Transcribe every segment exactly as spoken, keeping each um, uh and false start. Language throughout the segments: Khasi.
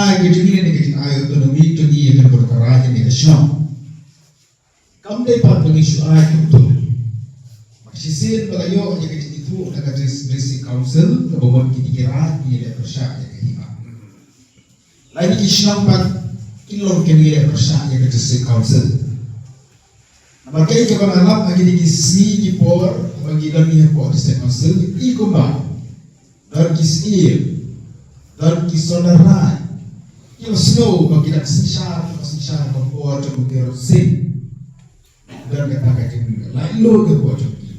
Ai ka jingïaleh ne ka jingai autonomi jong ngi ïa ka dei ka raid ne ka shnong. Kam dei pat ba ngi shu ai kumto. Ba shisien ba la ïoh ïa ka jingithuh na ka Dis-, District Council kaba mon kine ki raid ki ïaleh pyrshah ïa ka hima. Lait ki shnong pat ki long ki ïaleh pyrshah ïa ka District Council. Namar kaei kaba nga lap ha kine ki sngi ki por ba ngi don ngi hapoh District Council, i kumba don ki syiem, don ki sordar raid, ki la sngew ba ki dang synshar, ki la synshar ka por jong u Tirot Sing. Don kata ka jinglaitluid ka por jong ki.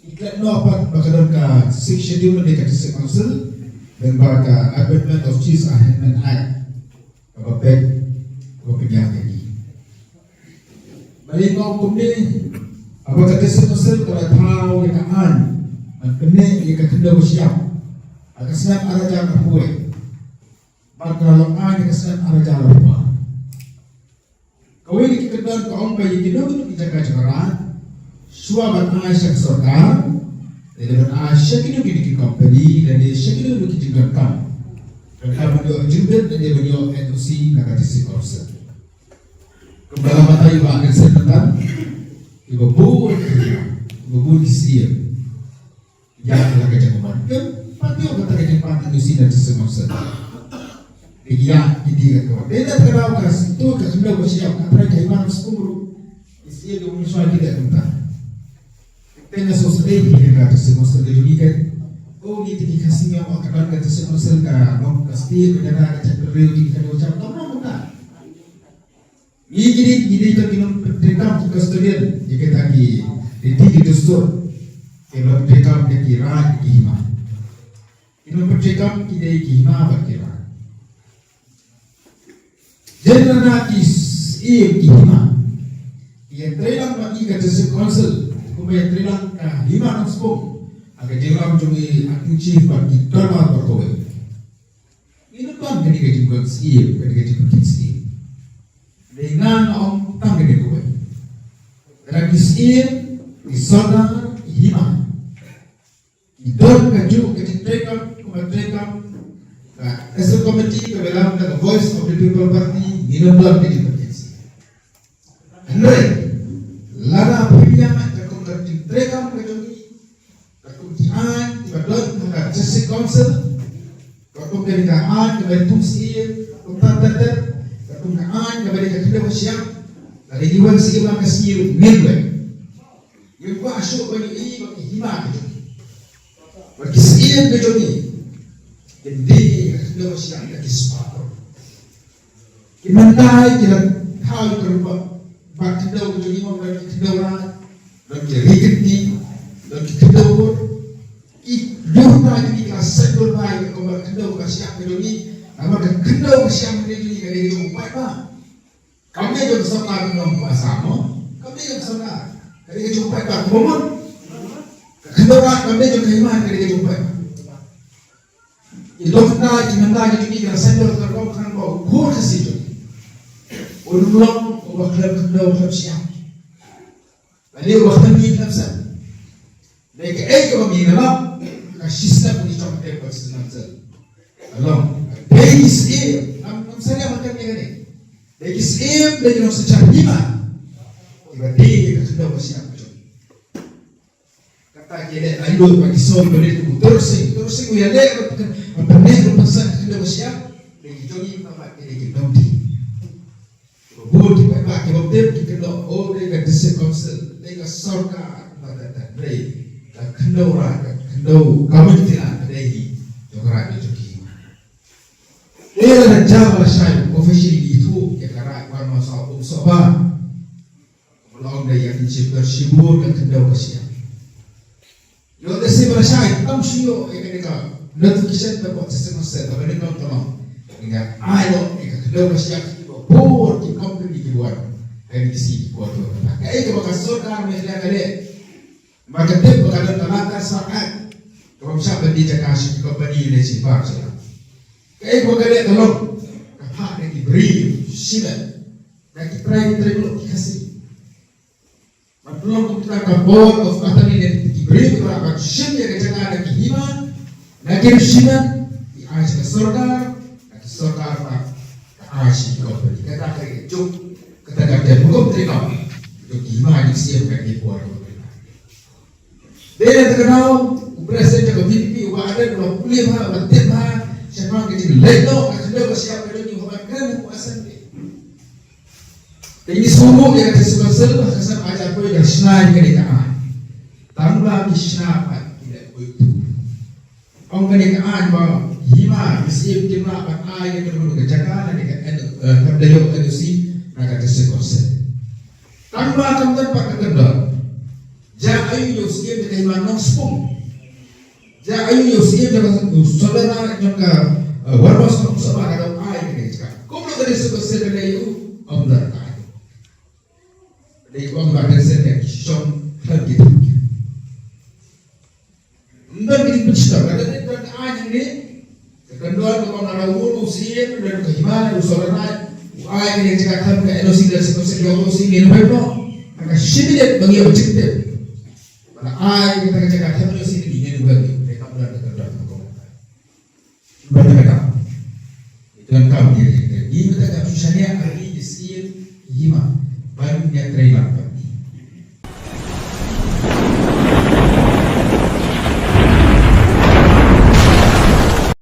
Ki klet noh pat ba ka don ka Sixth Schedule ne ka District Council, lyngba ka Amendment of Chiefs Amendment Act, kaba peit, kaba pynïaid ïa ki. Balei nga ong kumne? Haba ka District Council ka la thaw ïa ka aiñ ban pynneh ïa ka khyndew ka shyiap ha ka snem ar hajar arphew wei bad ka la long aiñ ha ka snem ar hajar arphew ar. Kawei na ki kyndon ka ong ba ïa kino kino ki jaka jong ka raid, shuwa ban ai sha ka sorkar, lane ban ai sha kino kino ki company, lane sha kino kino ki jingdonkam, donkam ban ïoh jingbit lane ban ïoh N O C na ka District Council. Kumba la batai ïa u Bah Nelson mynta, kiba bun, kiba bun ki syiem ïa la ka jingmut. Kim pat ïoh kata ka jingpang N O C na District Council. Ki ïa ki dei ka, dei na ka daw ka sngewthuh ka khyndew ka shyiap, ka trai ka hima Nongspung ruh. Ki syiem ki bun shuwa ki dei kumta. Te nga sngewsih ïa ka District Council ka jong ngi ka. Oh, ngi te ki Khasi ngi ong ka don ka District Council ka long ka state ka jaka ka jaitbynriew, ki khyndew ka shyiap, ka long kumta. Ngi, ngi dei, ngi dei tang ki nongpyntreikam, ki custodian ïa kita ki riti ki dustur, ki nongpyntreikam ïa ki raid ki hima. Ki nongpyntreikam ki dei ki hima bad ki raid. Jin na ki syiem ki hima, ki ïatreilang bad ngi ka District Council, kumba ïatreilang ka hima Nongspung ha ka jingïalam jong ngi, acting chief bad ki dorbar baroh kawei. Ngi nym don kane ka jingkut syiem, kane ka jingkut syiem. Dei nga nga ong tang kane kawei. Lada ki syiem, ki sordar, ki hima, ki don kajuh ka jingtreikam, kumba treikam ka Association Committee, kaba lam da ka Voice of the People Party, ngi nym don ka jingkut syiem. Hynrei lada phi ïa nga katkum ka jingtreikam ka jong ngi, katkum ki aiñ kiba don ha ka District Council, katkum kane ka aiñ kaba ïathung syiem, katkum ka, katkum ka aiñ kaba ïadei ka khyndew ka shyiap, lada ngi wan syiem ha ka sngi ngin wan. Ngim kwah shuh ban ïohi ba ki hima ka jong ngi, ba ki syiem ka jong ngi kin die ïa ka khyndew ka shyiap da ki spah. Ki myndai ki la thaw ïa ka rukom ba khyndew ka jong ngi, mo, don ki khyndew raid, don ki ri kidney, don ki khyndew bor. Ki jong ngi ki la sep bor ba ïa ka rukom ba khyndew ka shyiap ka jong ngi. Namar ka khyndew ka shyiap ka jong ngi ka dei ka jong u paidbah. Kam dei jong ka sorkar ka jong u Assam, mo. Kam dei jong ka sorkar. Ka dei ka jong u paidbah, kumba mut. Ka khyndew raid kam dei jong ka hima, ka dei ka jong u paidbah. Ki dohkha, ki myndai ki jong ngi ki la sep bor ka rukom khnang ba u khun Khasi jong ngi un ym long uba khlem khyndew khlem shyiap, lane uba khlem ïing khlem sem. Dei kaei kaba ngi nang lap, ka shi snem ngi shong ha ka District Council. Ka long, dei ki syiem, ngam, ngam salia ban kren ïa kane. Dei ki syiem, dei ki nongsynshar hima kiba die ïa ka khyndew ka shyiap ka jong ngi. Kata ki ïaleh laitluid bad ki sor ba rit kum u Tirot Sing. U Tirot Sing u ïaleh bad pyn-, bad pyneh ruh pynsan ka khyndew ka shyiap. Dei ki jong ngi pat ki dei ki nongdie. Ba bun ki paidbah kiba tip ki kynnoh, oh, dei ka District Council, dei ka sorkar, bad ka, ka, dei ka khyndew raid, ka khyndew community raid, ka dei hi jong ka raid jong ki. Te lada jia ba lashai, officially ithuh ïa ka raid, wan ma sah um sah ba. Ba long da ïa ki shipor shibun ka khyndew ka shyiap. Ïoh da shi ba lashai, tam shu ïoh ïa kane ka notification da pdeng District Council, kaba nyngkong ka long, ngi ai noh ïa ka khyndew ka shyiap ki ba bun ki company ki wan. Kane ki sngi ki por ki wan. Kaei kaba ka sorkar Meghalaya ka leh. Namar ka tip ba ka don ka Land Transfer Act, kaba ym shah ban die jaka sha ki company ne shi bar jaka. Kaei kaba ka leh ka long, ka phah da ki briew shimet na ki trai, ki trai mulluk ki Khasi. Ban pynlong kumta ka power of attorney na ki briew kiba lah ban shim ïa ka jaka na ki hima, na ki shimet, ki ai sha ka sorkar, na ki sorkar Ai shi company. Kata ka juk, kata ka ter hukum te no. Juk ki ma ni siam ka ki por. Dei na kata ka daw, u president ka V P P, u ba adat, u ba pule bha, u ba tip bha, sha ma ka jingleh no, ka jingdon ka siam ka jong ngi, u ba kren u asan te. Te ngi sngewbha ïa ka District Council, ka san ajar poi ka shna ïa ka dei ka ai. Tang ba ki shna pat ki leh poi tu. Ong kane ka aiñ ba hima, ki siem ki mlah ban ai ïa kano kano ka jaka na ka N-, eh, kam da ïoh N O C na ka District Council. Tang ba kam don pat ka kyndon. Ja aïu ïa u siem jong ka hima Nongspung. Ja aïu ïa u siem jong ka u Solana jong ka, eh, Warehouse Nongspung ba ka dang ai ïa kane ka jaka. Kumno ka District Council ka dei ïa u, ym don ka aiñ. Dei ong ba ka District ka shong khlem ki thang. Ym don ki jingshitom, ka don, don ka aiñ hangne. Ka kyndon kaba nga la ong u siem, don ka hima, u Solana, u ai kane ka jaka khlem ka N O C, ka N O C, ka N O C, ngin peit noh. Ka shi minit ba ngi ïoh jingtip. Ba la ai kata ka jaka khlem N O C, ngin peit noh. Ka don ka kyndon kaba. Ba ka da. Ito ang kam dia dia. Ni mata ka tu shania hari di sien hima. Ban dia trailer.